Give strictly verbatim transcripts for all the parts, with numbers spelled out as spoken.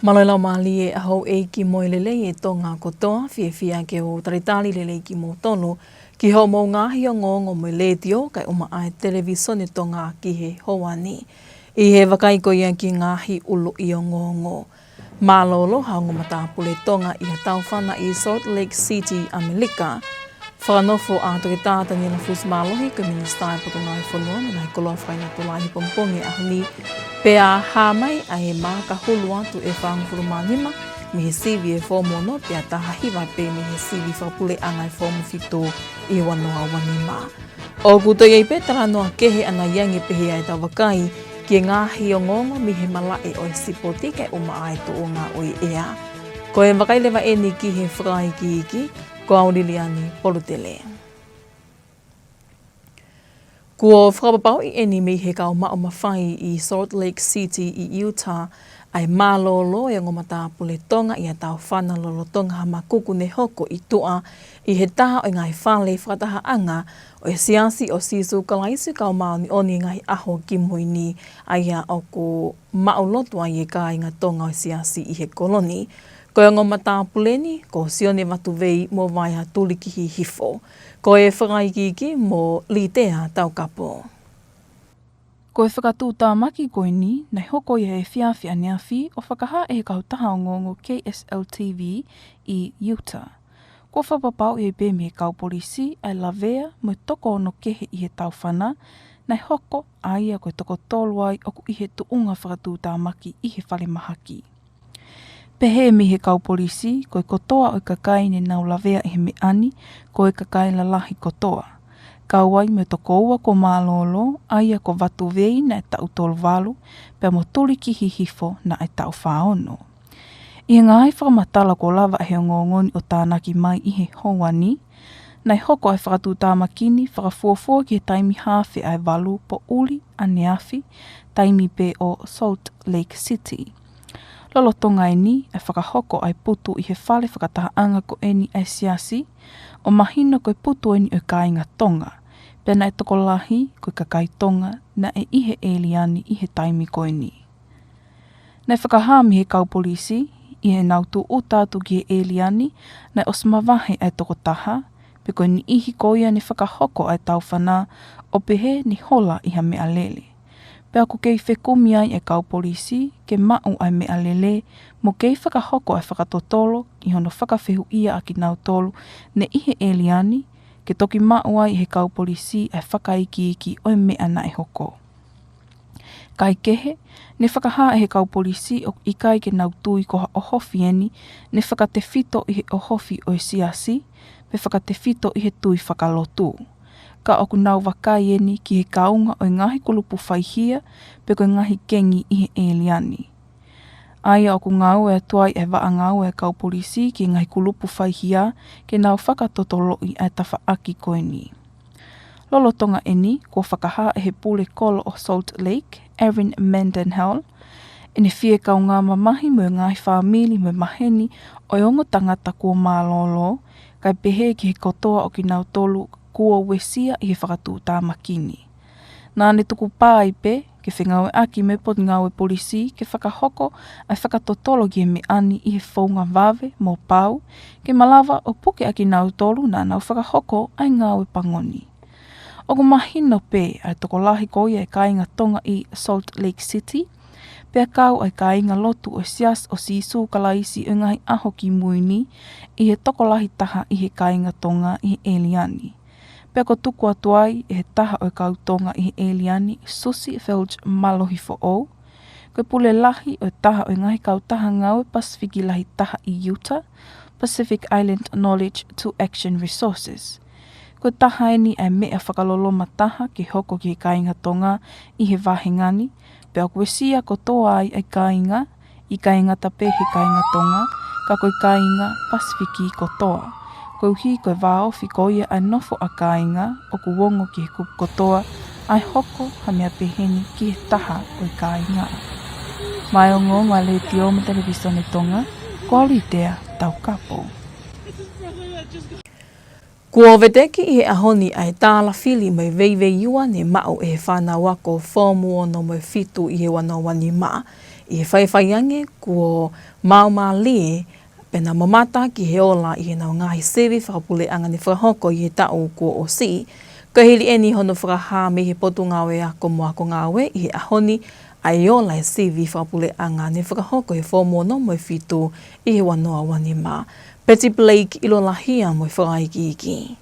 Mālō e laumālie ʻa houʻeiki mo e lelei ʻa Tonga kotoa, fiefia ke u talitali lelei kimoutolu ki hoʻomou ngaahi ongoongo mei he letiō kae ʻumaʻā e televīsone Tonga ki he houa ni. ʻI he vakai ko ia ki he ngaahi ʻuluʻi ongoongo. Mālōlō ha ongo matāpule Tonga ʻi ha taufana ʻi Salt Lake City, ʻAmelika. Fakanofo ʻa Toketā Taniela Fusi Mālohi ko e Minisitā ʻo e Potungāue Fonua mo e Ngaahi Koloa Fakaenatula ʻi he pongipongi ʻo e ʻaho ni, pea hā mai ʻa e maaka hulu atu ʻe fāngofulu mā nima mei he sivi ʻe foomu ono pea taha hiva pē mei he sivi fakapuleʻanga ʻe foomu fitu ʻi he ua noa ua nima. ʻOku toe ʻi ai pē talanoa kehe ʻanai ange pehē ʻa e tau vakai ki he ngaahi ongoongo mei he malaʻe ʻo e sipoti kae ʻumaʻā e tuʻunga ʻo e ʻea. Ko e vakai leva eni ki he fakaikiiki, ko au Liliani Polutele. Kuo fakapapauʻi eni mei he kau maʻu mafai ʻi Salt Lake City ʻi Utah, ʻa e mālōlō e ongo matāpule Tonga ʻi ha taufana lolotonga ha mākuku ne hoko ʻi tuʻa ʻi he taha ʻo e ngaahi fale fakatahaʻanga ʻo e Siasi ʻo Sīsū Kalaisi ʻo e Kau Māʻoniʻoni ʻi he Ngaahi ʻAho Kimui Ni, ʻa ia ʻoku maʻulotu ai e kāinga Tonga ʻo e Siasi ʻi he kolo ni. Ko e ongo matāpule ni, ko Sione Vatuvei mo Vaea Tulikihihifo. Ko e fakaikiiki mo Litea Taukapo. Ko e fakatuʻutāmaki ko eni, naʻe hoko ʻi he efiafi ʻaneafi ʻo fakahā ʻe he kautaha ongoongo K S L T V ʻi Utah. Kuo fakapapauʻi pē mei he kau polisi ʻa e lavea mo e toko ono kehe ʻi he taufana, naʻe hoko ʻa ia ko e toko tolu ai ʻoku ʻi he tuʻunga fakatuʻutāmaki ʻi he falemahaki. Pehē mei he kau polisi, ko e kotoa ʻo e kakai ne nau lavea ʻi he meʻa ni, ko e kakai lalahi kotoa. Kau ai mo e toko ua kuo mālōlō, ʻa ia ko Vatuvei naʻe taʻu tolu valu, pea mo Tulikihihifo naʻe taʻu fā ono. ʻI he ngaahi fakamatala kuo lava ʻe he ongoongo ni ʻo tānaki mai ʻi he houa ni, naʻe hoko ʻa e fakatuʻutāmaki ni fakafuofua ki he taimi haafe ʻa e valu poʻuli ʻaneafi, taimi pē ʻo Salt Lake City. Lolotonga eni, ʻa e fakahoko ʻa e putu ʻi he fale fakatahaʻanga ko eni ʻa e Siasi, ʻo mahino ko e putu eni ʻo e kāinga Tonga, pea naʻe tokolahi ko e kakai Tonga naʻe ʻi he ʻēlia ni ʻi he taimi ko eni. Naʻe fakahā mei he kau polisi, ʻi heʻenau tūʻuta atu ki he ʻēlia ni, naʻe ʻosi mavahe ʻa e tokotaha, pea ko e niʻihi ko ia ne fakahoko ʻa e taufana, ʻo pehē ne hola ʻi ha meʻalele. Pea ʻoku kei fekumi ai ʻa e kau polisi ke maʻu ʻa e meʻalele, mo kei fakahoko ʻa e fakatotolo ʻi hono fakafehuʻia ʻa kinautolu ne ʻi he ʻēlia ni, ke toki maʻu ai ʻe he kau polisi ʻa e fakaikiiki ʻo e meʻa naʻe hoko. Kaekehe, ne fakahā ʻe he kau polisi ʻoku ʻikai ke nau tui ko ha ʻohofi eni ne fakatefito ʻi he ʻohofi ʻo e Siasi, pe fakatefito ʻi he tui fakalotu. Ka ʻoku nau vakai eni ki he kaunga ʻo e ngaahi kulupu faihia, pe ko e ngaahi kengi ʻi he ʻēlia ni. ʻA ia ʻoku ngāue atu ai ʻa e vaʻa ngāue ʻa e kau polisi ki he ngaahi kulupu faihia ke nau fakatotoloʻi ʻa e tafaʻaki ko eni. Lolotonga eni, kuo fakahā ʻe he pule kolo ʻo Salt Lake, Erin Mendenhall, ʻene fie kaungā mamahi mo e ngaahi fāmili mo e maheni ʻo e ongo tangata kuo mālōlō, kae pehē ki he kotoa ʻo kinautolu kuo uesia ʻi he fakatuʻutāmaki ni. Naʻa ne tukupā ai pē ke fengāueʻaki mo e Potungāue Polisi ke fakahoko ʻa e fakatotolo ki he meʻa ni ʻi he founga vave mo pau, ke malava ʻo puke ʻa kinautolu naʻa nau fakahoko ʻa e ngāue pango ni. ʻOku mahino pē ʻa e tokolahi ko ia e kāinga Tonga ʻi Salt Lake City, pea kau ʻa e kāinga lotu ʻo e Siasi ʻo Sīsū Kalaisi ʻo e Ngaahi ʻAho Kimui Ni ʻi he tokolahi taha ʻi he kāinga Tonga ʻi he ʻēlia ni. Pea kuo tuku atu ai ʻe he taha ʻo e kau Tonga ʻi he ʻēlia ni, Susie Felch Mālohi Foʻou, ko e pule lahi ʻo e taha ʻo e ngaahi kautaha ngāue Pasifiki lahi taha ʻi Utah, Pacific Island Knowledge to Action Resources. Ko e taha eni ʻa e meʻa fakaloloma taha ke hoko ki he kāinga Tonga ʻi he vāhenga ni, pea ʻoku uesia kotoa ai ʻa e kāinga, ʻikai ngata pē he kāinga Tonga, ka ko e kāinga Pasifiki kotoa. Koeʻuhi ko e vāofi ko ia ʻa e nofo ʻa kāinga, ʻoku ongo ki he kupu kotoa, ʻa e hoko ha meʻa peheni ki he taha ʻo e kāinga. Maʻá e ongoongo ʻa e Letiō mo e Televīsone Tonga, ko au Litea Taukapo. Kuo veteki ʻi he ʻaho ni ʻa e tālafili mo e veiveiua ne maʻu ʻe he fānau ako foomu ono mo e fitu ʻi he ua noa ua nima. ʻI he faifai ange kuo maumālie pea nau mamata ki he ola ʻi heʻenau ngaahi sivi fakapuleʻanga ne fakahoko ʻi he taʻu kuo ʻosi. Ko e hili ʻeni hono fakahā mei he Potungāue Ako mo Akongāue ʻi he ʻaho ni ʻa e ola e sivi fakapuleʻanga ne fakahoko he Foomu Ono mo e Fitu ʻi he ua noa ua nima. Betty Blake ʻIlolahia mo e fakaikiiki.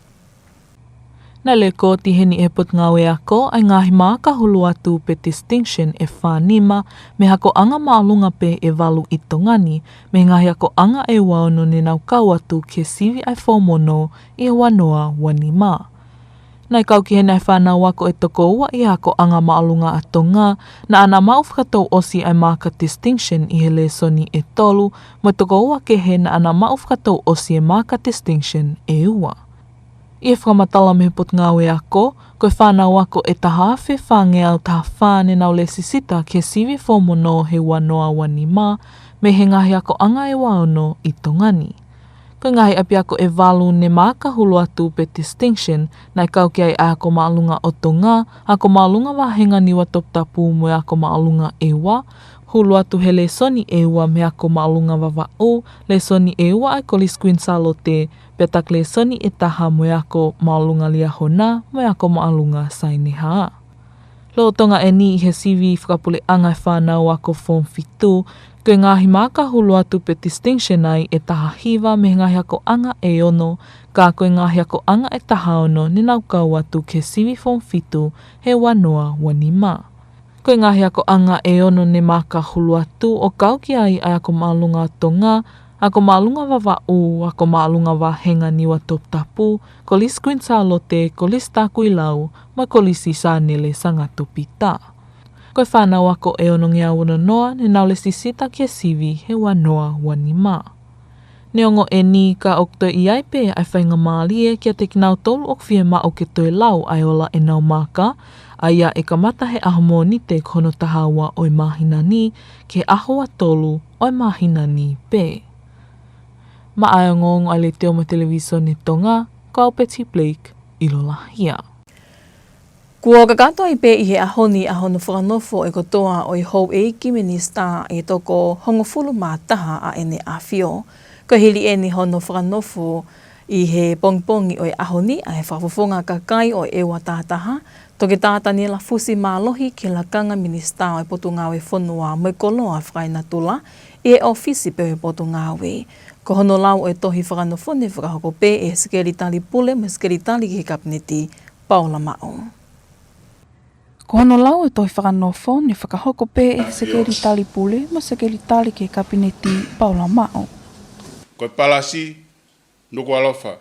Naʻe lekooti heni ʻe he Potungāue Ako ʻa e ngaahi maaka hulu atu pe distinction ʻe fā nima mei he akoʻanga māʻolunga pē ʻe valu ʻi Tonga ni, mei he ngaahi akoʻanga ʻe ua ono ne nau kau atu ki he sivi ʻa e Foomu Ono ʻi he ua noa ua nima. Naʻe kau ki heni ʻa e fānau ako ʻe toko ua ʻi he akoʻanga māʻolunga ʻa Tonga naʻa na maʻu fakatouʻosi ʻa e maaka distinction ʻi he lēsoni ʻe tolu, mo e toko ua kehe naʻa na maʻu fakatouʻosi e maaka distinction ʻe ua. ʻI he fakamatala mei he Potungāue Ako, ko e fānau ako ʻe taha afe fāngeau taha fā ne nau lēsisita ki he sivi Foomu Ono he ua noa ua nima, mei he ngaahi akoʻanga ʻe ua ono ʻi Tonga ni. Ko e ngaahi ʻapiako ʻe valu ne maaka hulu atu pe distinction, naʻe kau ki ai ʻa e Ako Māʻolunga ʻo Tonga, Ako Māʻolunga Vāhenga Niua Toputapu mo e Ako Māʻolunga ʻEua, hulu atu he lēsoni ʻe ua mei he Ako Māʻolunga Vavaʻu, lēsoni ʻe ua ʻa e Kolisi Kuini Sālote, pea taki lēsoni ʻe taha mo e Ako Māʻolunga Liahona mo e Ako Māʻolunga Saineha. Lolotonga ʻeni ʻi he sivi fakapuleʻanga e fānau ako Form Fitu, ko e ngaahi maaka hulu atu pe distinction ai ʻe taha hiva mei he ngaahi akoʻanga ʻe ono, ka ko e ngaahi akoʻanga ʻe taha ono ne nau kau atu ki he sivi Form Fitu he ua noa ua nima. Ko e ngaahi akoʻanga ʻe ono ne maaka hulu atu ʻo kau ki ai ʻa e Ako Māʻolunga ʻo Tonga, Ako Māʻolunga Vavaʻu, Ako Māʻolunga Vāhenga Niua Toputapu, Kolisi Kuini Sālote, Kolisi Takuilau, mo e Kolisi Sānele Sangatu Pita. Ko e fānau ako ʻe onongeau ono noa ne nau lēsisita ki he sivi he ua noa ua nima. Neongo ʻeni ka ʻoku toe ʻi ai pē ʻa e faingamālie kiate kinautolu ʻoku fiemaʻu ke toe lau ʻa e ola ʻenau maaka, ʻa ia ʻe kamata he ʻaho Mōnite ko hono taha ua ʻo e māhina ni ki he ʻaho ua tolu ʻo e māhina ni pē. Maʻa e ongoongo ʻa e Letiō mo e Televīsone Tonga, ko au Betty Blake ʻIlolahia. Kuo kakato ai pē ʻi he ʻaho ni ʻa hono fakanofo e kotoa ʻo e houʻeiki minisitā ʻe toko hongofulu mā taha ʻa ʻEne ʻAfio. Ko e hili ʻeni hono fakanofo ʻi he pongipongi ʻo e ʻaho ni ʻa e Fakafofonga Kakai ʻo e ʻEua Tahataha, Toketā Taniela Fusi Mālohi ki he lakanga minisitā ʻo e Potungāue Fonua mo e Koloa Fakaenatula ʻi he ʻōfisi pē ʻo e Potungāue. Ko hono lau ʻo e tohi fakanofo ne fakahoko pē ʻe he Sekelitali Pule mo e Sekelitali ki he Kapineti, Paula Maʻu. Ko hono lau e tohi fakanofo ne fakahoko pē ʻe he Sekelitali Pule mo e Sekelitali ki he Kapineti, Paula Maʻu. Ko e palasi, Nukuʻalofa.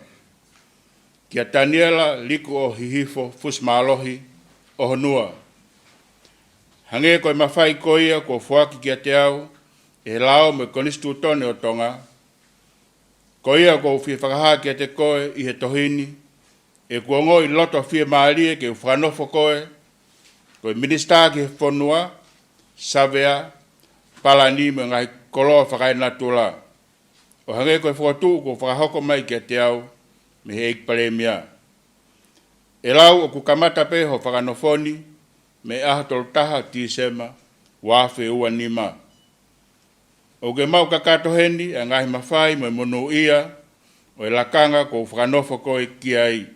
Kia Taniela Likuʻohihifo Fusi Mālohi ʻo Honua. Hangē ko e mafai ko ia kuo foaki kiate au ʻe he lao mo e Konisitūtone ʻo Tonga, ko ia ʻoku ou fie fakahā kiate koe ʻi he tohi ni, ʻeku ongoʻi loto fiemālie ke u fakanofo koe ko e Minisitā ki he Fonua, Savea, Palani mo e ngaahi Koloa Fakaenatula, ʻo hangē ko e fokotuʻu kuo fakahoko mai kiate au mei he ʻEiki Palēmia. ʻE lau ʻoku kamata pē hoʻo fakanofo ni mei he ʻaho tolu taha Tīsema ua afe ua nima. ʻOku ke maʻu kakato heni ʻa e ngaahi mafai mo e monūʻia ʻo e lakanga kuo u fakanofo koe ki ai.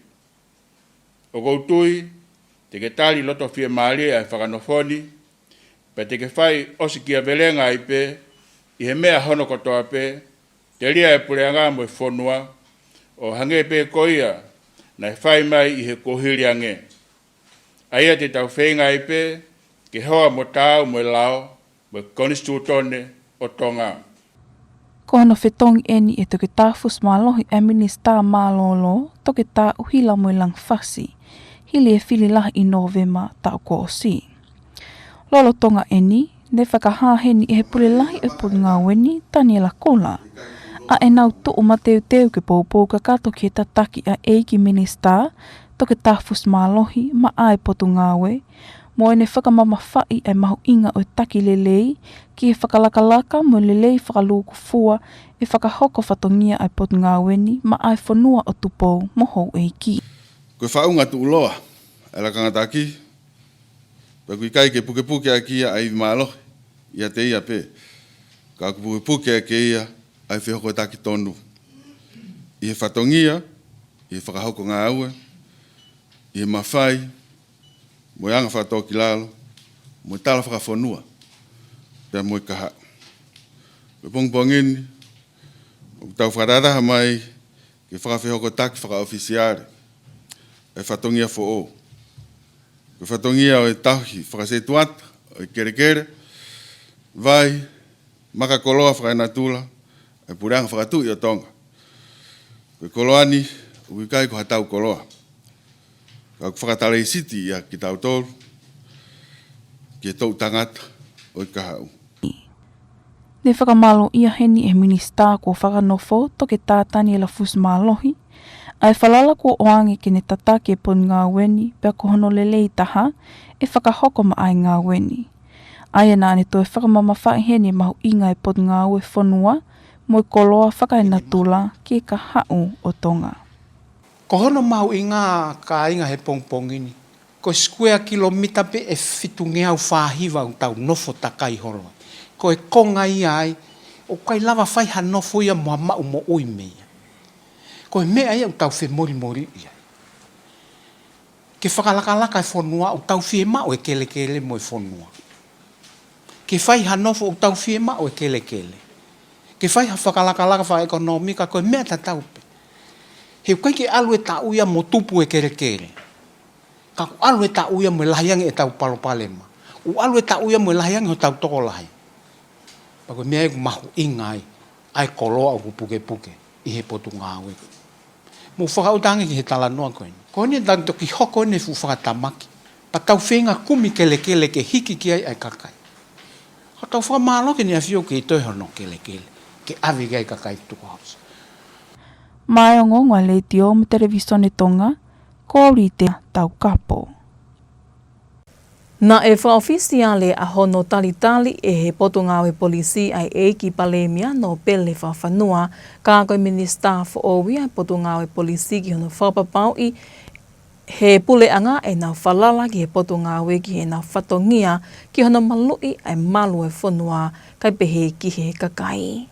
ʻOku ou tui te ke tali loto fiemālie ʻa e fakanofo ni, pea te ke fai ʻosi kia velenga ai pē ʻi he meʻa hono kotoa pē, telia e puleʻanga mo e fonua, ʻo hangē pē ko ia naʻe fai mai ʻi he kuohili ange. ʻA ia te tau feinga ai pē ke hoa mo taau mo e lao mo e Konisitūtone ʻo Tonga. Ko hono fetongi ʻeni ʻe Toketā Fusi Mālohi ʻa e Minisitā Mālōlō, Toketā ʻUhila Moelangi Fasi, hili e fili lahi ʻi Nōvema taʻu kuo ʻosi. Lolotonga ʻeni, ne fakahā heni ʻe he Pule Lahi ʻo e Potungāue ni, Taniela Kula, ʻa ʻenau tuʻu mateuteu ke poupou kakato ki he tataki ʻa e ʻEiki Minisitā, Toketā Fusi Mālohi, maʻa e Potungāue, mo ʻene fakamamafaʻi ʻa e mahuʻinga ʻo e taki lelei ki he fakalakalaka mo e lelei fakalūkufua ʻe fakahoko fatongia ʻa e Potungāue ni maʻa e fonua ʻo Tupou mo houʻeiki. Ko e faʻunga tuʻuloa ʻa e lakanga taki, pea ʻoku ʻikai ke pukepuke ʻaki ia ʻa e ivi mālohi. ʻiate ia pē. Ka ʻoku pukepuke ʻaki ia ʻa e fehokotaki tonu ʻi he fatongia, ʻi he fakahoko ngāue, ʻi he mafai, mo e anga fakatōkilalo, mo e tala fakafonua, pea mo e kahaʻu. Ko e pongipongi ni, ʻoku tau fakatahataha mai ke fakafehokotaki fakaʻofisiale ʻa e fatongia foʻou. Ko e fatongia ʻo e tauhi fakasetuata ʻo e kelekele, vai, maka koloa fakaenatula ʻa e Puleʻanga Fakatuʻi ʻo Tonga. Ko e koloa ni, ʻoku ʻikai ko ha tau koloa. Ka ʻoku fakataleisiti ia kitautolu, ki he toʻu tangata ʻo e kahaʻu. Ne fakamālōʻia heni ʻe he Minisitā kuo fakanofo, Toketā Taniela Fusimālohi, ʻa e falala kuo ʻoange ke ne tataki e potungāue ni, pea ko hono lelei taha ʻe fakahoko maʻá e ngāue ni. ʻA ia naʻá ne toe fakamamafaʻi heni e mahuʻinga e potungāue fonua mo e koloa fakaenatula ki he kahaʻu ʻo Tonga. Ko hono mahuʻinga, kāinga, he pongipongi ni, ko e sikuea kilomita pē ʻe fitungeau fāhiva ʻoku tau nofo takai holo ai. Ko e konga ia ai, ʻoku ʻikai lava fai ha nofo ia mo ha maʻu moʻui mei ai. Ko e meʻa ia ʻoku tau femolimoliʻi ai. Ke fakalakalaka e fonua, ʻoku tau fiemaʻu e kelekele mo e fonua. Ke fai ha nofo, ʻoku tau fiemaʻu e kelekele. Ke fai ha fakalakalaka fakaʻekonōmika, ko e meʻa tatau pē. He ʻoku ʻikai ke ʻalu e taʻu ia mo tupu e kelekele. Ka ʻoku ʻalu e taʻu ia mo e lahi ange ʻetau palopalema. ʻOku ʻalu e taʻu ia mo e lahi ange hotau tokolahi. Pea ko e meʻa ia ʻoku mahuʻinga ai ʻa e koloa ʻoku pukepuke ʻi he potungāue. Mou fakaʻuta ange ki he talanoa ko eni. Ko eni tau toki hoko eni fuʻu fakatamaki. Pea tau feinga kumi kelekele ke hiki ki ai ʻa e kakai. Ka tau fakamālō ki Heʻene ʻAfio ke ʻi ai hono kelekele ke ʻave ki ai e kakai tukuhausa. Maʻá e ongoongo ʻa e Letiō mo e Televīsone Tonga, ko Lite Taukapo. Naʻe fakaʻofisiale ʻa hono talitali ʻe he Potungāue Polisi ʻa e ʻEiki Palēmia Nōpele Fakafanua, ka ko e Minisitā foʻou ia ʻa e Potungāue Polisi ki hono fakapapauʻi ʻe he puleʻanga ʻenau falala ki he potungāue ki heʻenau fatongia ki hono maluʻi ʻa e malu ʻo e fonua kae pehē ki he kakai.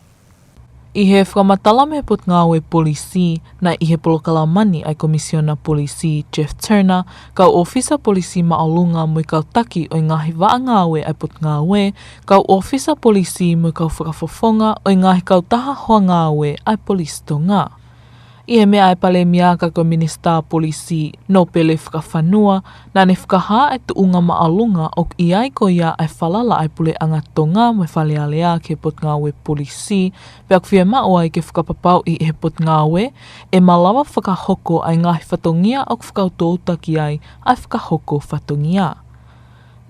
ʻI he fakamatala mei he Potungāue Polisi, naʻe ʻi he polokalama ni ʻa e Komisiona Polisi Jeff Turner, kau ʻōfisa polisi māʻolunga mo e kau taki ʻo e ngaahi vaʻa ngāue ʻa e potungāue, kau ʻōfisa polisi mo e kau fakafofonga ʻo e ngaahi kautaha hoa ngāue ʻa e Polisi Tonga. ʻI he meʻa ʻa e Palēmia ka ko e Minisitā Polisi Nōpele Fakafanua, naʻá ne fakahā ʻa e tuʻunga māʻolunga ʻoku ʻi ai ko ia ʻa e falala ʻa e Puleʻanga Tonga mo e Fale Alea ki he Potungāue Polisi, pea ʻoku fiemaʻu ai ke fakapapauʻi ʻe he potungāue ʻe malava fakahoko ʻa e ngaahi fatongia ʻoku fakautouta ki ai ʻa e fakahoko fatongia.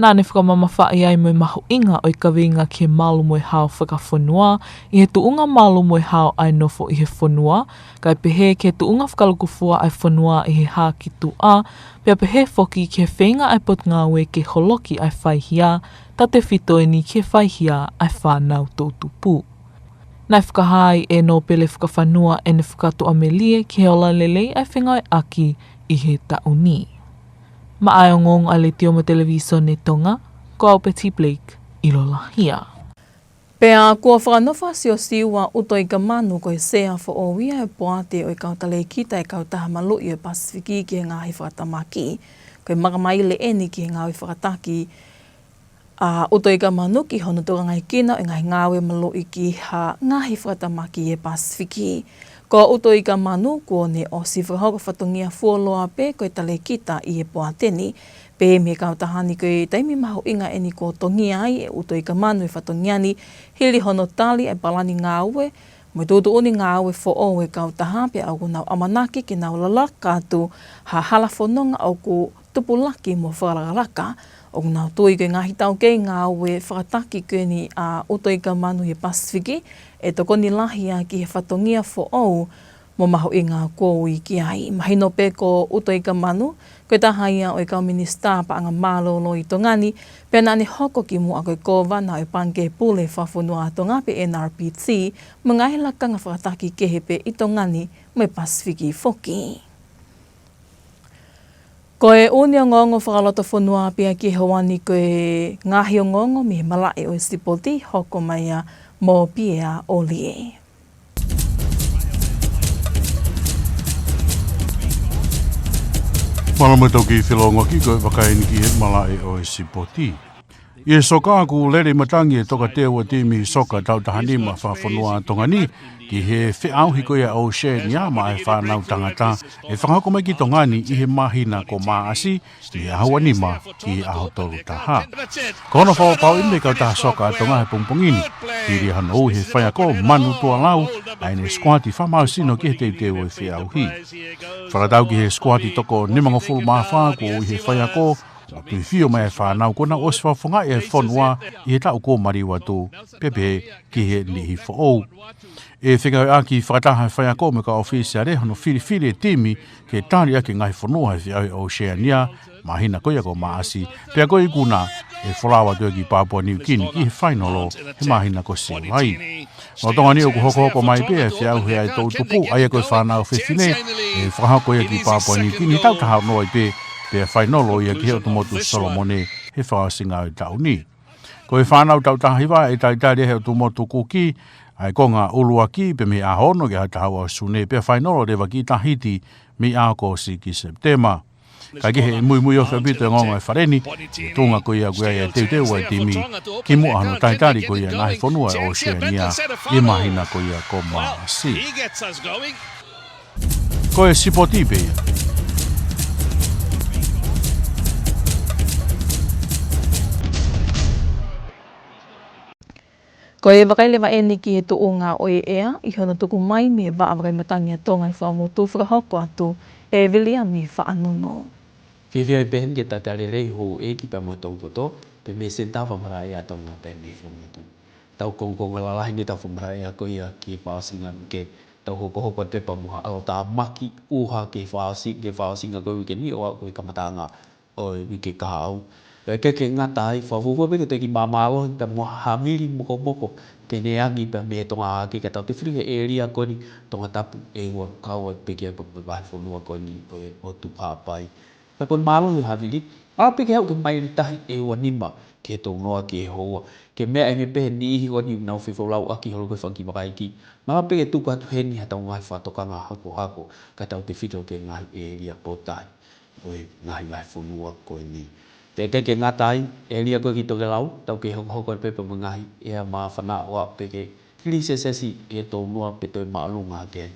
Naʻá ne fakamamafaʻi ai mo e mahuʻinga ʻo e kaveinga ki he malu mo e hao fakafonua, ʻi he tuʻunga malu mo e hao ʻa e nofo ʻi he fonua, kae pehē ki he tuʻunga fakalūkufua ʻa e fonua ʻi he hā ki tuʻa, pea pehē foki ki he feinga ʻa e potungāue ke holoki ʻa e faihia, tautefito eni ki he faihia ʻa e fānau toʻutupu. Naʻe fakahā ai ʻe Nōpele Fakafanua ʻene fakatoʻa melie ki he ola lelei ʻa e fengāueʻaki ʻi he taʻu ni. Maʻá e ongoongo ʻa e Letiō mo e Televīsone Tonga, ko au Betty Blake, ʻIlolahia. Pea kuo fakanofo ʻa Siosiua ʻUtoikamanu ko e Sea foʻou ia ʻo e Poate ʻo e Kau Talēkita ʻa e Kautaha Maluʻi ʻo e Pasifiki ki he Ngaahi Fakatamaki. Ko e makamaile eni ki he ngāue fakataki ʻa ʻUtoikamanu ki hono tokangaekina ʻo e ngaahi ngāue maluʻi ki ha ngaahi fakatamaki ʻi he Pasifiki. Ko ʻUtoikamanu kuo ne ʻosi fakahoko fatongia fuoloa pē ko e talēkita ʻi he Poate ni. Pehē mei he kautaha ni, ko e taimi mahuʻinga eni kuo tongia ai ʻe ʻUtoikamanu e fatongia ni, hili hono tali ʻa e palani ngāue mo e tuʻutuʻuni ngāue foʻou ʻa e kautaha, pea ʻoku nau ʻamanaki ke nau lalaka atu ha hala fononga ʻoku tupulaki mo fakalakalaka. ʻOku nau tui ko e ngaahi taukei ngāue fakataki ko eni ʻa ʻUtoikamanu ʻi he Pasifiki ʻe tokoni lahi ia ki he fatongia foʻou mo mahuʻinga kuo ui ki ai. Mahino pē ko ʻUtoikamanu, ko e taha ia ʻo e kau minisitā paʻanga mālōlō ʻi Tonga ni, pea naʻá ne hoko kimuʻa ko e kōvana ʻo e Pangikē Pule Fakafonua ʻa Tonga pe N R B T, mo e ngaahi lakanga fakataki kehe pē ʻi Tonga ni mo e Pasifiki foki. Ko e ʻUni Ongoongo Fakalotofonua pea ki he ʻaho ni ko e ngaahi ongoongo mei he malaʻe ʻo e sipoti, hoko mai ia mo Piea ʻOlie. Mālō mo e toki felongoaki ko e vakai eni ki he malaʻe ʻo e sipoti. ʻI he soka kuo lele ʻi matangi e tokateu ʻa e timi soka tautaha nima fakafonua Tonga ni ki he feʻauhi ko ia ʻa Oceania maʻa e fānau tangata ʻe fakahoko mai ki Tonga ni ʻi he māhina ko Maʻasi, mei he ʻaho ua nima ki he ʻaho tolu taha. Ko hono fakapapauʻi mei he kautaha soka ʻa Tonga he pongipongi ni, hili hano ui he faiako Manu Tualau ʻa ʻene sikuati fakamālohisino ki he teuteu ʻo e feʻauhi. Fakatatau ki he sikuati toko nimangofulu mā fā kuo ui he faiako, ʻo tuifio mai e fānau kuo nau ʻosi fakafofongaʻi e fonua ʻi he taʻu kuo maliu atu, pea pehē ki he niʻihi foʻou. ʻE fekauʻaki fakataha e faiako mo e kau ʻōfisiale hono filifili e timi ke tali ʻaki e ngaahi fonua he feʻauhi ʻa Oceania, māhina ko ia ko Maʻasi, pea ko e ikuna ʻe folau atu ia ki Papua New Guinea ki he fainolo he māhina ko Siulai. Lolotonga ni ʻoku hokohoko mai pē e feʻauhi ʻa e toʻutupu, ʻa ia ko e fānau fefine, ʻe fakahoko ia ki Papua New Guinea he taʻu taha ono ai pē, pea fainolo ia ki he ʻotu motu Solomone he fakaʻosinga ʻo e taʻu ni. Ko e fānau tautaha hiva ʻe talitali he ʻotu motu Kuki ʻa e konga ʻuluaki pē mei he ʻaho ono ki he ʻaho taha ua ʻo Sune, pea fainolo leva ki Tahiti mei he ʻaho kuo ʻosi ki Sepitema. Kae kehe, ʻe muimui ofi ʻaupito e ongoongo ʻa e fale ni ki he tuʻunga ko ia ʻoku ʻi ai e teuteu ʻa e timi kimuʻa hono talitali ko ia e ngaahi fonua ʻo Oceania ʻi he māhina ko ia ko Maʻasi. Ko e sipoti pē ia. Ko e vakai leva eni ki he tuʻunga ʻo e ʻea ʻi hono tuku mai mei he Vaʻa Vakai Matangi ʻa Tonga ʻi Fuaʻamotu, fakahoko atu ʻe Viliami Faʻanunu. Fiefia pē heni ke talitali lelei houʻeiki pea mo e toʻu toto, pea mei he Senitā Fakamalaʻiʻea ʻa Tonga pea mei Fuaʻamotu. Tau kongokonga lalahi eni ʻetau fakamalaʻiʻea ko ia ki he fakaʻosinga ʻo e uike, tau hokohoko atu pē pea mo ha ʻalotāmaki ʻuha ki he fakaʻosi-, ki he fakaʻosinga ko ia ʻo e uike ni ʻo aʻu ki he kamataʻanga ʻo e uike kahaʻu. Pea ʻikai ke ngata ai, fakafuofua pē ke toki māmālohi pea mo ha havili mokomoko ke ne angi pea mei he Tonga Hahake kae tautefito ki he ʻēlia ko eni Tongatapu ʻEua, kau ai pē ki ai pea mo e vahefonua ko eni ʻo e ʻOtu Haʻapai. Pea ko e mālohi e havili, ʻalu pē ke aʻu ki he maile tahi ʻe ua nima ki he tolunoa ki he houa. Ke meaʻi ange pē he niʻihi ko eni ʻoku nau fefolauʻaki holo ko e fanga kiʻi vakai iiki, ʻalu pē ke tuku atu heni haʻatau ngaahi fakatokanga hakohako kae tautefito ki he ngaahi ʻēlia pōtahi ʻo e ngaahi vahefonua ko eni. Pea ʻikai ke ngata ai, ʻēlia ko ē ki tokelau, tau kei hokohoko pē pea mo e ngaahi ʻea māfana ʻo aʻu pē ki he hili selesiasi ʻe tolunoa pe toe māʻolunga hake ai.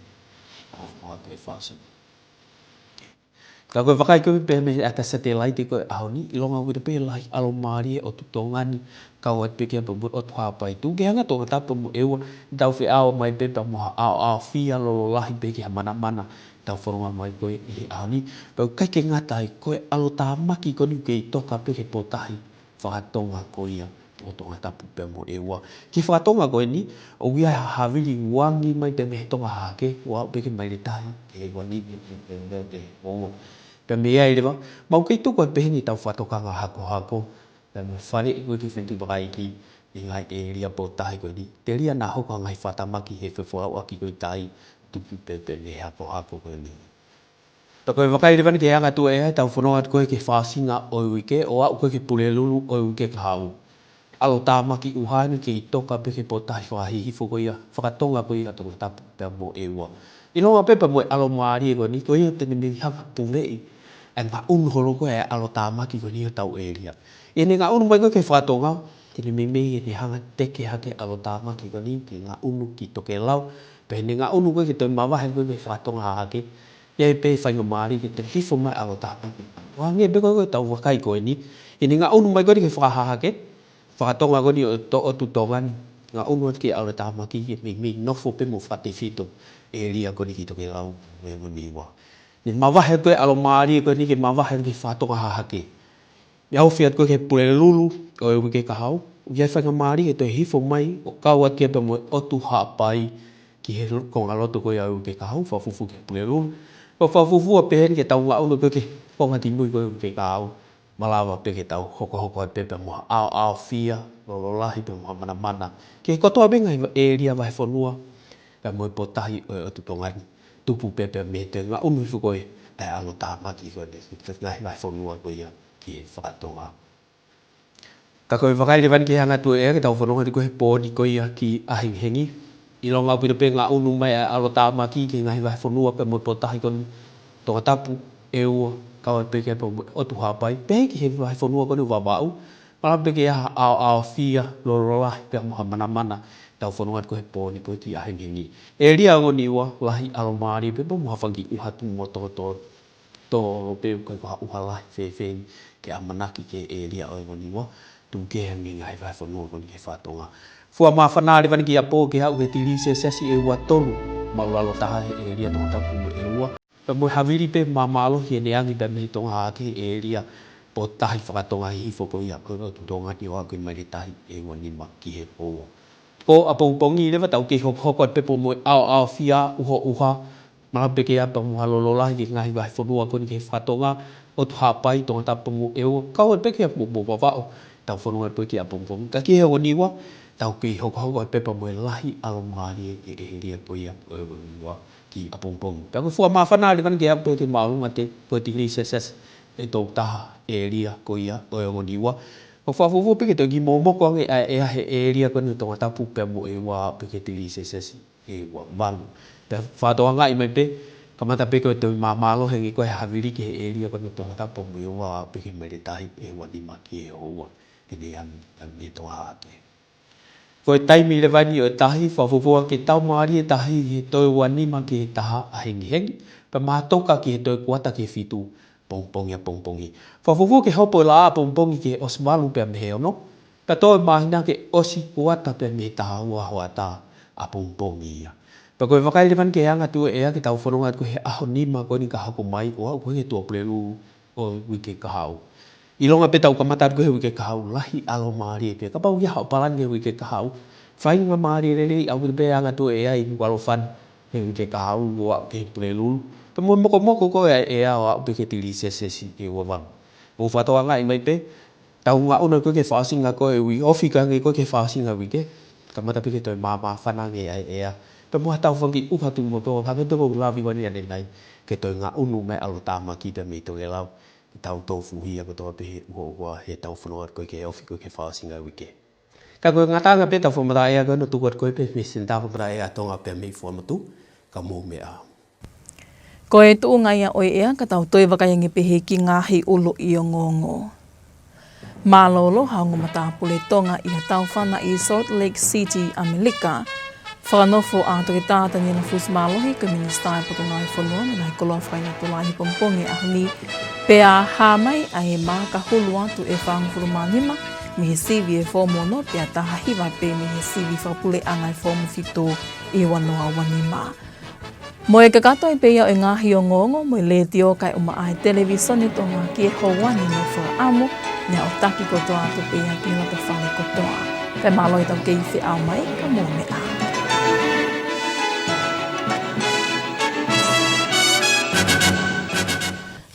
ʻO, ʻo atu e fakaʻosinga. Ka ko e vakai ko ē pē mei he ʻata satelaite ko ē ʻaho ni, ʻilonga ʻoku ʻita pē lahi ʻalomālie ʻo e ʻOtu Tonga ni, kau atu pē ki ai pea mo e ʻOtu Haʻapai. Tuku kehe ange Tongatapu pea mo ʻEua, tau feʻao mai pē pea mo ha ʻaoʻaofia lolo lahi pē ki ha manamana, tau fononga mai ko ē ʻi he ʻaho ni. Pea ʻikai ke ngata ai, ko e ʻalotāmaki ko eni ʻoku kei toka pē ki he pōtahi fakatonga ko ia ʻo Tongatapu pea mo ʻEua. Ki he fakatonga ko eni, ʻoku ʻi ai ha havili ʻoku angi mai pē mei he Tonga Hahake, ʻo aʻu pē ki he maile tahi ʻe ua nima ki he ʻoua. Pea mei ai leva, mau kei tuku ai pē heni ʻetau fakatokanga hakohako, pea mo e faleʻi ko ē ki he fanga kiʻi vakai iiki ʻi he ngaahi ʻēlia pōtahi ko eni. Telia naʻa hoko ha ngaahi fakatamaki he fefolauʻaki ko ē ʻi tai, tupu pē pea mei he hakohako ko eni. Pea ko e vakai leva eni ke anga atu ʻe ʻetau fononga atu ko ē ki he fakaʻosinga ʻo e uike, ʻo aʻu ko ē ki he Pulelulu ʻo e uike kahaʻu. ʻAlotāmaki ʻuha eni kei toka pē ki he pōtahi fakahihifo ko ia, fakatonga ko ia ʻo Tongatapu pea mo ʻEua. ʻIlonga pē pea mo e ʻalomālie ko eni, ko ia te ne mei hanga ʻo puleʻi ʻa e ngaʻunu holo ko ē ʻa e ʻalotāmaki ko eni ʻi hotau ʻēlia. ʻI heʻene ngaʻunu mai ko ē ki he fakatonga, te ne meimei ʻene hanga ʻo teke hake e ʻalotāmaki ko eni ke ngaʻunu ki tokelau, pea ʻi heʻene ngaʻunu ko ē ke toe mavahe ko ē ki he fakatonga hahake, ʻe ʻi ai pē faingamālie ke toe hifo mai e ʻalotāmaki. ʻO hangē pē ko ē ko ʻetau vakai ko eni, ʻi heʻene ngaʻunu mai ko eni ki he fakahahake, fakatonga ko eni ʻo e ʻOtu Tonga ni, ngaʻunu atu ki he ʻalotāmaki ke meimei nofo pē mo fakatefito e ʻēlia ko eni ki tokelau mo e Niua. Ne mavahe ko ē e ʻalomālie ko eni ke mavahe ki he fakatonga hahake. Mei he ʻaho fiha atu ko ē ki he Pulelulu ʻo e uike kahaʻu, ʻoku ʻi ai e faingamālie ke toe hifo mai ʻo kau atu ki ai pea mo e ʻOtu Haʻapai ki he lo-, konga loto ko ia ʻo e uike kahaʻu, fakafuofua ki he Pulelulu. Pea fakafuofua pē heni ke tau ngaʻunu ko ē ki he konga kimui ko ē ʻo e uike kahaʻu, malava pē ke tau hokohoko ai pē pea mo ha ʻaoʻaofia lolo lahi pea mo ha manamana ki he kotoa pē ngaahi va-, ʻēlia vahefonua pea mo e pōtahi ʻo e ʻOtu Tonga ni. Tupu pē pea mei he toe ngaʻunu hifo ko ē ʻa e ʻalotāmaki ko eni ki he ngaahi vahefonua ko ia ki he fakatonga. Ka ko e vakai leva eni ki he anga tuʻu ʻea ke tau fononga atu ko ē he pō ni ko ia ki ʻAhengihengi. ʻIlonga ʻaupito pē ngaʻunu mai ʻa e ʻalotāmaki ki he ngaahi vahefonua pea mo e potutahi ko eni Tongatapu ʻEua, kau ai pē ki he pō ʻo Tuhaʻapai, pehē ki he vahefonua ko eni Vavaʻu, malava pē ke ʻi ai ha ʻaoʻaofia, lolo lahi pea mo ha manamana, tau fononga atu ko ē he pō ni ko ē ki ʻAhengihengi. ʻĒlia ʻo Niua, lahi ʻalomālie pea mo ha fanga kiʻi ʻuha tuʻumotomoto, tō pē ʻoku ʻikai ko ha ʻuha lahi fēfē ke ʻamanaki ki he ʻēlia ʻo e Niua, tuku kehe ange ngaahi vahefonua ko eni ki he fakatonga. Fua māfana leva eni ki ʻapō ke aʻu ki he tigilī selesiasi ʻe ua tolu, māʻulalo taha he ʻēlia Tongatapu ʻEua. Pea mo e havili pē māmālohi ʻene angi pea mei Tonga hake he ʻēlia potutahi fakatonga hihifo ko ia ʻo e Tonga ni ʻo aʻu ki he maile tahi ʻe ua nima ki he houa. Ko ʻapongipongi leva tau kei hokohoko atu pē pea mo e ʻaoʻaofia, ʻuhoʻuha, malava pē ke ʻi ai pea mo ha lolo lahi ki he ngaahi vahefonua ko eni ki he fakatonga ʻo Tuhaʻapai, Tongatapu mo ʻEua, kau ai pē ki ʻapō mo Vavaʻu, tau fononga atu pē ki ʻapongipongi. Ka ki he ʻEua Niua, tau kei hokohoko atu pē pea mo e lahi ʻalomālie ʻe he ʻēlia ko ia ʻo e ʻEua Niua ki ʻapongipongi. Pea ko e fua māfana leva eni ke aʻu pē ki he māʻolunga ʻe ko e tigilī selesiasi ʻe tolu taha ʻēlia ko ia ʻo e ʻEua Niua. Ko e fakafuofua pē ke toe kiʻi momoko ange ʻa e ʻea he ʻēlia ko eni Tongatapu pea mo ʻEua pē ki he tigilī selesiasi ʻe ua valu. Pea fakatokangaʻi mai pē, kamata pē ko e toe māmālohi ange ko ē havili ki he ʻēlia ko eni Tongatapu mo ʻEua pē ki he maile tahi ʻe ua nima ki he houa. ʻEne angi, angi ʻe Tonga hake. Ko e taimi leva eni ʻo e tahi, fakafuofua ke tau mālie tahi he toe ua nima ki he taha ʻahengihengi, pea mātoka ki he toe kuata ki he fitu pongipongi ʻapongipongi. Fakafuofua ke hopo e laʻā ʻapongipongi ki he ʻosi valu pea mei he ono, pea toe māhina ke ʻosi kuata pea mei he taha ua hoʻatā ʻapongipongi ia. Pea ko e vakai leva eni ki he anga tuʻu ʻea ke tau fononga atu ko ē he ʻaho nima ko eni ka hoko mai ʻo aʻu ko ē ki he Tuʻapulelulu ʻo e uike kahaʻu. ʻIlonga pē tau kamata atu ko ē he uike kahaʻu, lahi ʻalomālie pē. Kapau ʻoku ʻi ai haʻo palani ki he uike kahaʻu, faingamālie lelei ʻaupito pē anga tuʻu ʻea ʻi Nukuʻalofa ni he uike kahaʻu ʻo aʻu ki he Pulelulu. Pea mo e mokomoko ko ē ʻa e ʻea ʻo aʻu pē ki he tigilī selesiasi ʻe ua valu. Mou fakatokangaʻi mai pē, tau ngaʻunu ko ē ki he fakaʻosinga ko ē ʻo e uike, ofi ange ko ē ki he fakaʻosinga uike, kamata pē ke toe māmāfana ange ʻa e ʻea. Pea mo ha tau fanga kiʻi ʻuha tuʻumotomoto, hangē pē ko ʻeku lave ko eni ʻanenai, ke toe ngaʻunu mai ʻalotāmaki pea mei Tongelau, ke tau tofuhia kotoa pē he ʻuhoʻuha he tau fononga atu ko ē ki he ofi ko ē ki he fakaʻosinga uike. Ka ko e ngataʻanga pē ʻetau fakamatala ʻea ko eni ʻoku tuku atu ko ē pē mei he Senitā Fakamatala ʻEa ʻa Tonga pea mei Fuaʻamotu, ka mou meʻa ā. Ko e tuʻunga ia ʻo e ʻea, ka tau toe vakai ange pē he kiʻi ngaahi ʻuluʻi ongoongo. Mālōlō ha ongo matāpule Tonga ʻi ha tauʻatāina ʻi Salt Lake City, ʻAmelika. Fakanofo ʻa Toketā Taniela Fusimālohi, ko e Minisitā ʻo e Potungāue Fonua mo e Ngaahi Koloa Fakaʻinatolai he pongipongi ʻo e ʻaho ni, pea hā mai ʻa e maaka hulu atu ʻe fāngofulu mā nima mei he sivi ʻe foomu ono, pea taha hiva pē mei he sivi fakapuleʻanga ʻe foomu fitu ʻi he ua noa ua nima. Mo e kakato ai pē ia ʻo e ngaahi ongoongo mei he Letiō kae ʻumaʻā e Televīsone Tonga ki he houa ni, mo e fakaʻamu, naʻa tau taki kotoa atu pē ia ki he loto fale kotoa. Kae mālō ʻetau kei feʻao mai, ka mou meʻa ā.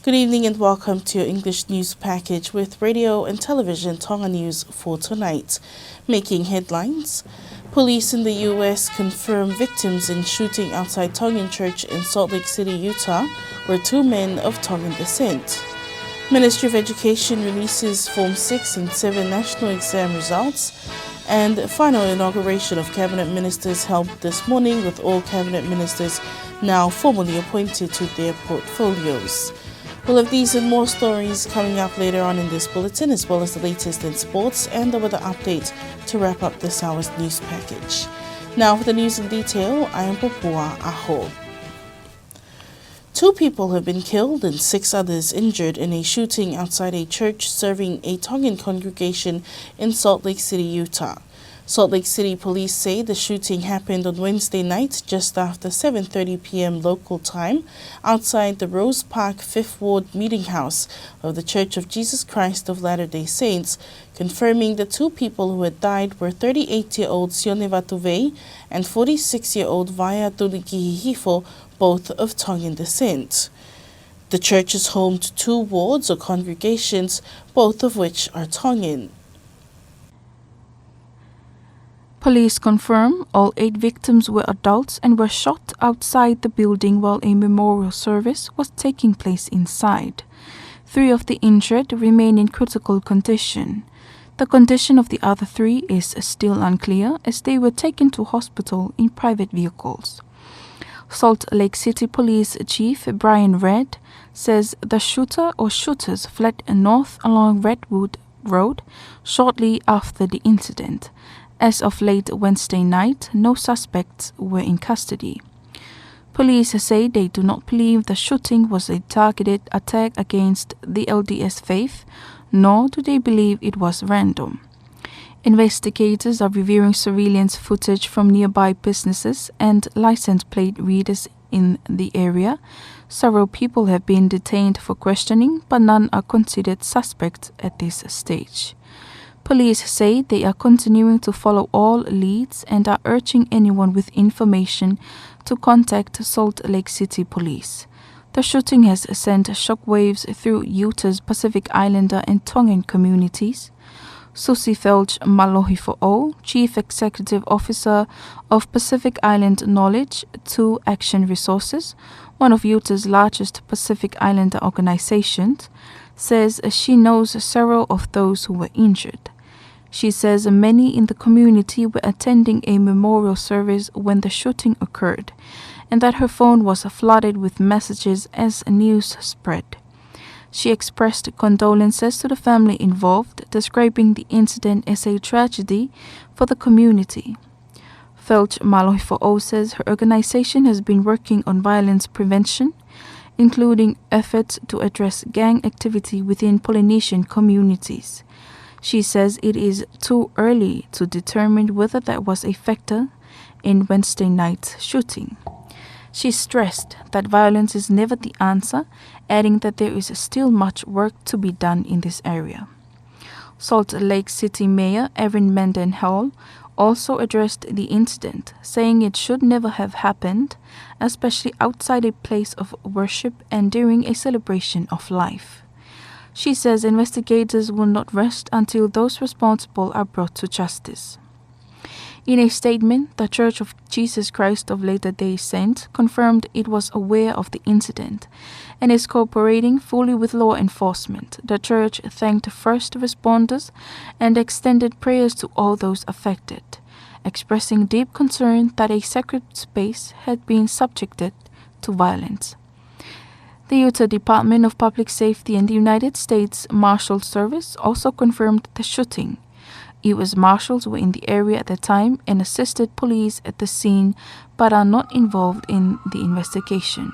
Good evening and welcome to your English news package with Radio and Television Tonga News for tonight. Making headlines. Police in the U S confirm victims in shooting outside Tongan church in Salt Lake City, Utah, were two men of Tongan descent. Ministry of Education releases Form six and seven national exam results. And final inauguration of cabinet ministers held this morning, with all cabinet ministers now formally appointed to their portfolios. We'll have these and more stories coming up later on in this bulletin, as well as the latest in sports and the weather update to wrap up this hour's news package. Now for the news in detail, I am Popua ʻAho. Two people have been killed and six others injured in a shooting outside a church serving a Tongan congregation in Salt Lake City, Utah. Salt Lake City police say the shooting happened on Wednesday night, just after seven thirty p.m. local time, outside the Rose Park Fifth Ward Meeting House of the Church of Jesus Christ of Latter-day Saints, confirming the two people who had died were thirty-eight-year-old Sione Vatuvei and forty-six-year-old Vaea Tulikihihifo, both of Tongan descent. The church is home to two wards or congregations, both of which are Tongan. Police confirm all eight victims were adults and were shot outside the building while a memorial service was taking place inside. Three of the injured remain in critical condition. The condition of the other three is still unclear as they were taken to hospital in private vehicles. Salt Lake City Police Chief Brian Redd says the shooter or shooters fled north along Redwood Road shortly after the incident. As of late Wednesday night, no suspects were in custody. Police say they do not believe the shooting was a targeted attack against the L D S faith, nor do they believe it was random. Investigators are reviewing surveillance footage from nearby businesses and license plate readers in the area. Several people have been detained for questioning, but none are considered suspects at this stage. Police say they are continuing to follow all leads and are urging anyone with information to contact Salt Lake City Police. The shooting has sent shockwaves through Utah's Pacific Islander and Tongan communities. Susie Felch Malohifoʻou, Chief Executive Officer of Pacific Island Knowledge to Action Resources, one of Utah's largest Pacific Islander organizations, says she knows several of those who were injured. She says many in the community were attending a memorial service when the shooting occurred, and that her phone was flooded with messages as news spread. She expressed condolences to the family involved, describing the incident as a tragedy for the community. Felch Malohifoʻou says her organization has been working on violence prevention, including efforts to address gang activity within Polynesian communities. She says it is too early to determine whether that was a factor in Wednesday night's shooting. She stressed that violence is never the answer, adding that there is still much work to be done in this area. Salt Lake City Mayor Erin Mendenhall also addressed the incident, saying it should never have happened, especially outside a place of worship and during a celebration of life. She says investigators will not rest until those responsible are brought to justice. In a statement, The Church of Jesus Christ of Latter-day Saints confirmed it was aware of the incident and is cooperating fully with law enforcement. The church thanked first responders and extended prayers to all those affected, expressing deep concern that a sacred space had been subjected to violence. The Utah Department of Public Safety and the United States Marshal Service also confirmed the shooting. U S Marshals were in the area at the time and assisted police at the scene, but are not involved in the investigation.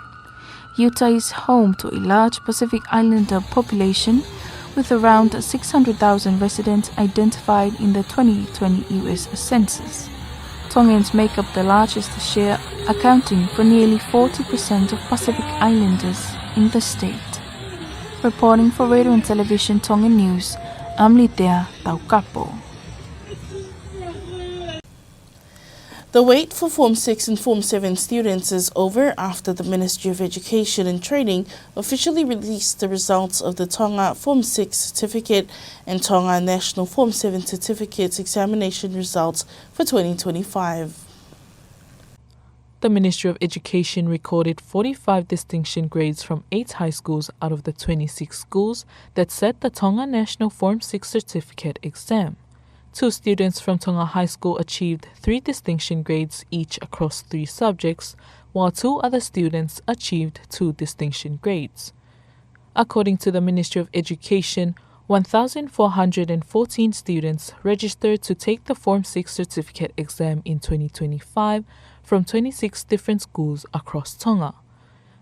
Utah is home to a large Pacific Islander population, with around six hundred thousand residents identified in the twenty twenty U S Census. Tongans make up the largest share, accounting for nearly forty percent of Pacific Islanders in the state. Reporting for Radio and Television Tonga News, I'm Litea Taukapo. The wait for Form six and Form seven students is over after the Ministry of Education and Training officially released the results of the Tonga Form six certificate and Tonga National Form seven certificate examination results for twenty twenty-five. The Ministry of Education recorded forty-five distinction grades from eight high schools out of the twenty-six schools that sat the Tonga National Form six certificate exam. Two students from Tonga High School achieved three distinction grades each across three subjects, while two other students achieved two distinction grades. According to the Ministry of Education, one thousand four hundred and fourteen students registered to take the Form six certificate exam in twenty twenty-five from twenty-six different schools across Tonga.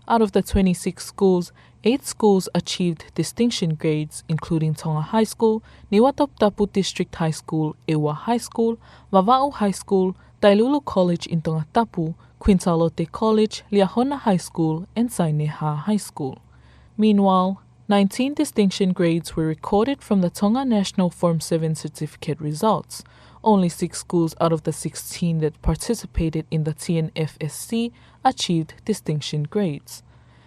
Out of the twenty-six schools, eight schools achieved distinction grades, including Tonga High School, Niuatoputapu District High School, ʻEua High School, Vavaʻu High School, Tailulu College in Tongatapu, Queen Sālote College, Liahona High School, and Saineha High School. Meanwhile, nineteen distinction grades were recorded from the Tonga National Form seven certificate results. Only six schools out of the sixteen that participated in the T N F S C achieved distinction grades.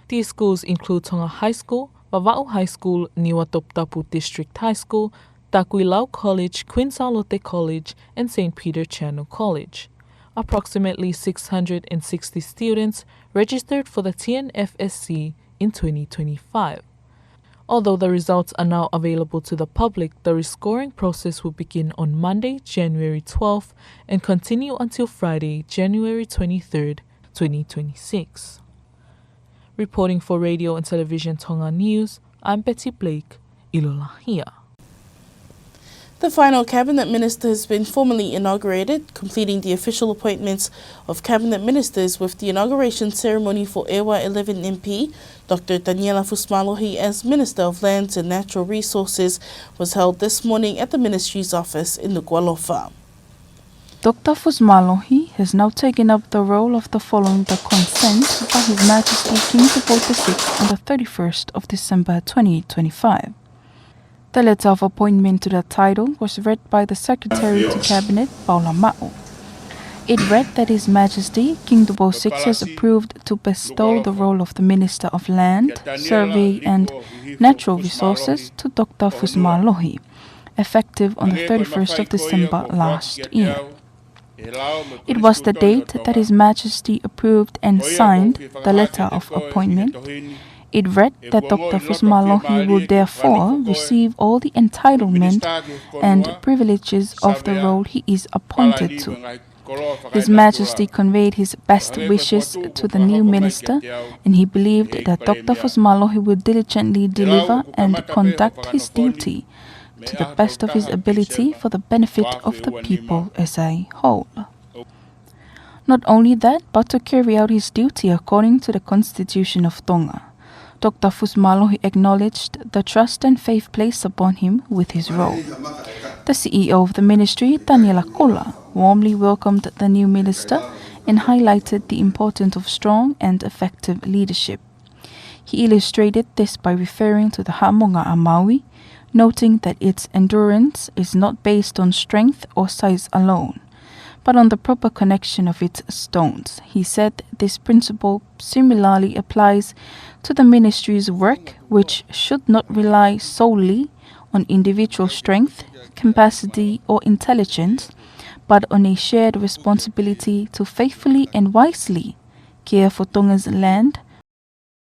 These schools include Tonga High School, Vavaʻu High School, Niuatoputapu District High School, Takuilau College, Queen Sālote College, and Saint Peter Channel College. Approximately six hundred and sixty students registered for the T N F S C in twenty twenty-five. Although the results are now available to the public, the rescoring process will begin on Monday, January twelfth, and continue until Friday, January twenty-third, twenty twenty-six. Reporting for Radio and Television Tonga News, I'm Betty Blake, ʻIlolahia. The final cabinet minister has been formally inaugurated, completing the official appointments of cabinet ministers with the inauguration ceremony for ʻEua eleven M P, Doctor Taniela Fusimālohi, as Minister of Lands and Natural Resources, was held this morning at the ministry's office in Nukuʻalofa. Doctor Fusimālohi has now taken up the role of the following the consent by His Majesty King Tupou the sixth on the thirty-first of December twenty twenty-five. The letter of appointment to the title was read by the Secretary to Cabinet, Paula Maʻu. It read that His Majesty King Tupou the sixth has approved to bestow the role of the Minister of Land, Survey and Natural Resources to Doctor Fusimālohi, effective on the thirty-first of December last year. It was the date that His Majesty approved and signed the letter of appointment. It read that Doctor Fusimālohi will therefore receive all the entitlement and privileges of the role he is appointed to. His Majesty conveyed his best wishes to the new minister, and he believed that Doctor Fusimālohi will diligently deliver and conduct his duty to the best of his ability for the benefit of the people as a whole. Not only that, but to carry out his duty according to the Constitution of Tonga. Doctor Fusimālohi acknowledged the trust and faith placed upon him with his role. The C E O of the ministry, Taniela Kula, warmly welcomed the new minister and highlighted the importance of strong and effective leadership. He illustrated this by referring to the Haʻamonga ʻa Maui, noting that its endurance is not based on strength or size alone, but on the proper connection of its stones. He said this principle similarly applies to the ministry's work, which should not rely solely on individual strength, capacity, or intelligence, but on a shared responsibility to faithfully and wisely care for Tonga's land,